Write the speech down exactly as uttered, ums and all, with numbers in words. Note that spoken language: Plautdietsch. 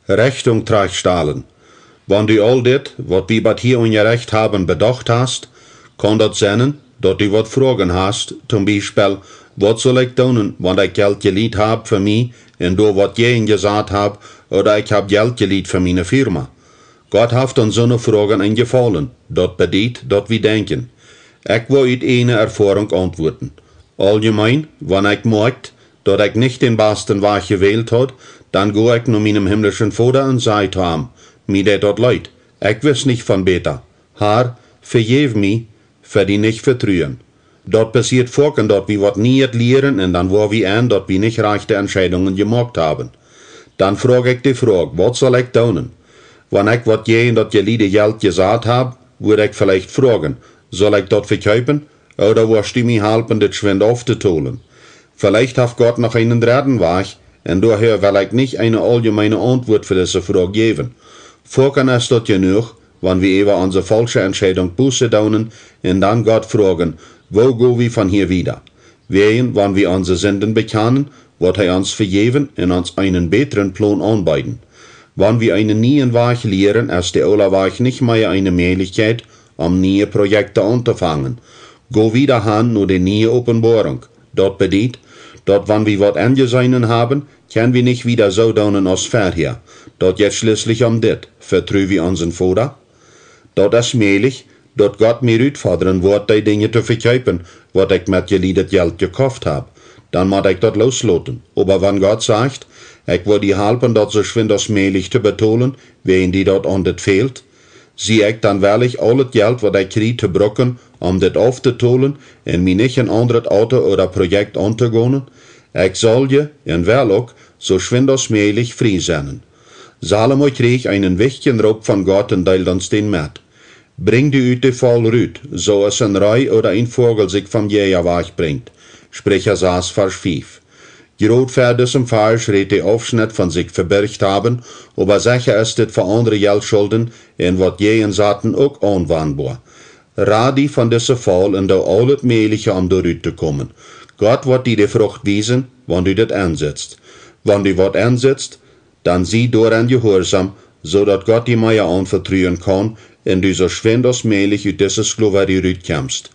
Rechtunk trajchtstalen. Wan du aul dit, waut wie bat hia unjarecht haben, bedocht hast, kaun daut sennen, daut du waut Froagen hast, toom Biespel: Waut sull ekj doonen, wan ekj Jelt jelieet hab fa mie un doa waut jäajen jesat hab, ooda ekj hab Jelt jelieet fa miene Firma? Gott haft aun soone Froagen een Jefaulen. Daut bediet, daut wie denkjen: Ekj woa ut ieejne Erfoarunk auntwuaten. Auljemeen, wan ekj moakj, daut ekj nich dän basten Wajch jewält haud, dan go ekj no mienem himlischen Voda un saj to am: Mie deit daut leet, ekj wist nich von bäta. Har, vejeff mie fa die nich vetruen. Daut passieet foaken, daut wie waut Nieet lieren un dan woa wie en, daut wie nich rajchte Entscheidungen jemoakt haben. Dan froag ekj de Froag: Waut sull ekj doonen? Wan ekj waut jäajen daut jeliede Jelt jesat hab, wudd ekj veleicht froagen: Sull ekj daut vekjeepen, ooda woascht du mie halpen, dit schwind auftotolen? Veleicht haft Gott noch eenen dredden Wajch, un doahäa well ekj nich eene auljemeene Auntwuat fa dise Froag jäwen. Foaken es daut jenuach, wan wie äwa onse faulsche Entscheidunk Buße doonen un dan Gott froagen: Woo go wie von hia wieda? Wäajen, wan wie onse Sinden bekjanen, woat hee ons vejäwen un ons eenen bätren Plon aunbeeden. Wan wie eenen nieen Wajch lieren, es de oola Wajch nich mea eene Mäajlichkjeit, om niee Projekte auntofangen. Go wieda han no de niee Openboarunk. Daut bediet, daut wan wie waut enjeseenen haben, kjenn wie nich wieda soo doonen aus verhäa. Daut jeit schlieslich om dit: Vetru wie onsen Voda? Daut es mäajlich, daut Gott mie rutfodren woat, dee Dinja to vekjeepen, waut ekj met jeliedet Jelt jekoft hab. Dan mott ekj daut loosloten. Oba wan Gott sajcht: Ekj woa die halpen, daut soo schwind aus mäajlich to betolen, wäajen die daut aun dit fält, sie ekj dan wellich, aulet Jelt, waut ekj kjrie, to bruken, om dit auftotolen un mie nich een aundret Auto ooda Projekt auntogonen? Ekj saul je, un well uk, soo schwind aus mäajlich frie sennen. Salomo kjrieech eenen wichtjen Roop von Gott un deeld ons dän met: Brinj die ut de Faul rut, soo aus een Ree ooda een Voagel sikj vom Jäaja wajchbrinjt. Spricha sas, Varsch fief. Jrod ver disem Varsch rät de Aufschnett von sikj vebircht haben, oba secha es dit fa aundre Jeltschulden un waut jäajen saten uk aunwanboa. Rad die von dise Faul un doo aulet Mäajliche, om doa rut to komen. Gott woat die de Frucht wiesen, wan du dit ensitst. Wan du waut ensitst, dan sie doaraun jehuarsom, soo daut Gott die mea aunvetruen kaun un du soo schwind aus mäajlich ut dise Sklowarie rutkjemst.